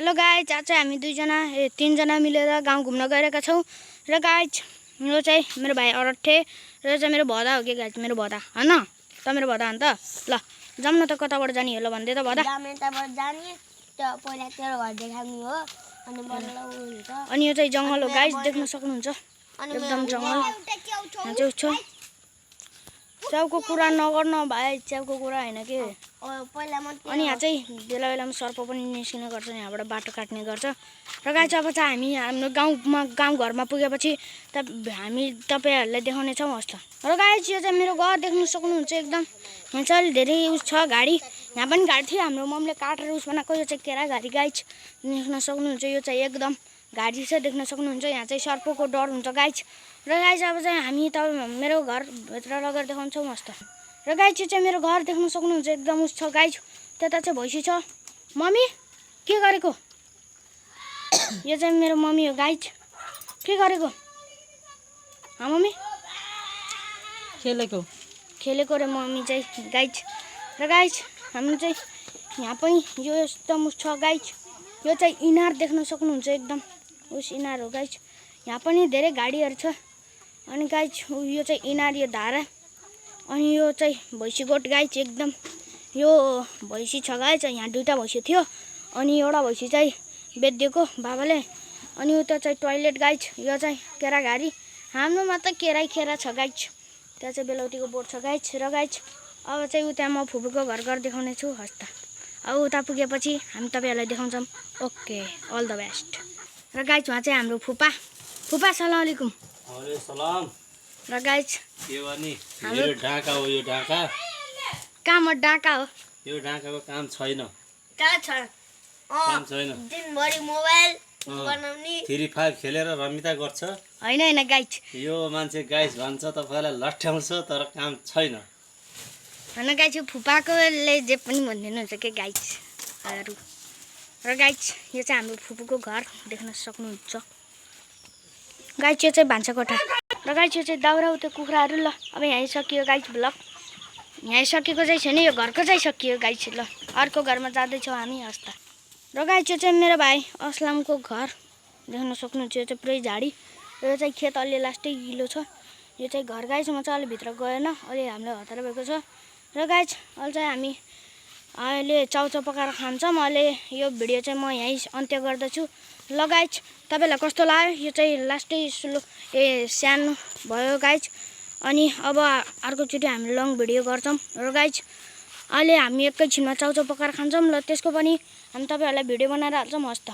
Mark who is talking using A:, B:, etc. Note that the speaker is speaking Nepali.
A: हेलो गाइज, आज चाहिँ हामी तीनजना मिलेर गाउँ घुम्न गइरहेका छौँ। र गाइज यो चाहिँ मेरो भाइ अरठे र चाहिँ मेरो भदा हो कि गाइज, मेरो भदा हैन त, मेरो भदा हो नि त। ल जाऊँ न त, कताबाट जाने हेलो भन्दै त भदा। अनि यो चाहिँ जङ्गल हो गाइज, देख्न सक्नुहुन्छ एकदम जङ्गल। यहाँ चाहिँ च्याउको कुरा नगर्न भाइ, च्याउको कुरा हैन के। अनि यहाँ चाहिँ बेला बेलामा सर्प पनि निस्किने गर्छ, यहाँबाट बाटो काट्ने गर्छ। र गाइज अब चाहिँ हामी हाम्रो गाउँघरमा पुगेपछि हामी तपाईहरुलाई देखाउने छौँ हस्त। र गाइज यो चाहिँ मेरो घर देख्न सक्नुहुन्छ एकदम। यहाँ चाहिँ धेरै उस छ गाडी, यहाँ पनि गाडी थियो, हाम्रो मम्मीले काटेर उस बनाएको। यो चाहिँ केरा गाडी गाइज, देख्न सक्नुहुन्छ। यो चाहिँ एकदम गाडी छ, देख्न सक्नुहुन्छ। यहाँ चाहिँ सर्पको डर हुन्छ गाइज। र गाइज अब चाहिँ हामी मेरो घरभित्र लगेर देखाउँछौँ हस्त। र गाइज यो चाहिँ मेरो घर देख्न सक्नुहुन्छ एकदम उस छ गाइज। त्यता चाहिँ भैँसी छ। मम्मी के गरेको? यो चाहिँ मेरो मम्मी हो गाइज, के गरेको? मम्मी खेलेको रे मम्मी चाहिँ गाइज। र गाइज हाम्रो चाहिँ यहाँ पनि यो एकदम उस छ गाइज। यो चाहिँ इनार देख्न सक्नुहुन्छ एकदम उस इनार हो गाइज। यहाँ पनि धेरै गाडीहरू छ। अनि गाइज यो चाहिँ इनार, यो धारा। अनि यो चाहिँ भैँसी गोठ गाइज एकदम। यो भैँसी छ गाइज, यहाँ दुईटा भैँसी थियो। अनि एउटा भैँसी चाहिँ बेचिदिएको बाबाले। अनि उता चाहिँ टोइलेट गाइज। यो चाहिँ केरा गाडी, हाम्रोमा त केरा छ गाइज। त्यहाँ चाहिँ बेलौटीको बोट छ गाइज। र गाइज अब चाहिँ उता म फुपूको घर देखाउने छु हस्त। अब उता पुगेपछि हामी तपाईहरुलाई देखाउँछौँ। Okay, all the best. र गाइज उहाँ चाहिँ हाम्रो फुपा सलाम अलैकुम।
B: सलाम।
A: र गाइज
B: के गर्ने, यो ढाका हो, यो ढाका
A: काम डाका हो।
B: यो ढाकाको काम छैन।
A: कहाँ छ?
B: काम छैन।
A: दिनभरि मोबाइल बनाउने,
B: फ्री फायर खेलेर रमिता गर्छ।
A: हैन गाइज, यो
B: मान्छे गाइज भन्छ, तपाईलाई लट्याउँछ, तर काम छैन।
A: हैन गाइज, यो फुपाकोले जे पनि भनिदिनुहुन्छ के गाइजहरु। र गाइज यो चाहिँ हाम्रो फुपूको घर देख्न सक्नुहुन्छ गाइज। यो चाहिँ भान्सा कोठा। र गाइज यो चाहिँ दाउरा उता कुखुराहरू। ल अब यहीँ सकियो गाइज ब्लग, यहीँ सकेको चाहिँ छैन, यो घरको चाहिँ सकियो गाइज। ल अर्को घरमा जाँदैछौँ हामी हस्ता। र गाइज यो चाहिँ मेरो भाइ असलामको घर देख्न सक्नुहुन्छ। यो चाहिँ पुरै झाडी। र यो चाहिँ खेत अलि लास्टै गिलो छ। यो चाहिँ घर गाइज, म चाहिँ अलि भित्र गएन, अलि हामीलाई हतार भएको छ। र गाइज अहिले चाहिँ हामी अहिले चाउचाउ पकाएर खान्छौँ। अहिले यो भिडियो चाहिँ म यहीँ अन्त्य गर्दछु। ल गाइज तपाईलाई कस्तो लाग्यो? यो चाहिँ लास्टै सानो भयो गाइज। अनि अब अर्कोचोटि हामी लङ भिडियो गर्छौँ। र गाइज अहिले हामी एकैछिनमा चाउचाउ पकाएर खान्छौँ। ल त्यसको पनि हामी तपाईहरुलाई भिडियो बनाएर हाल्छौँ हस्त।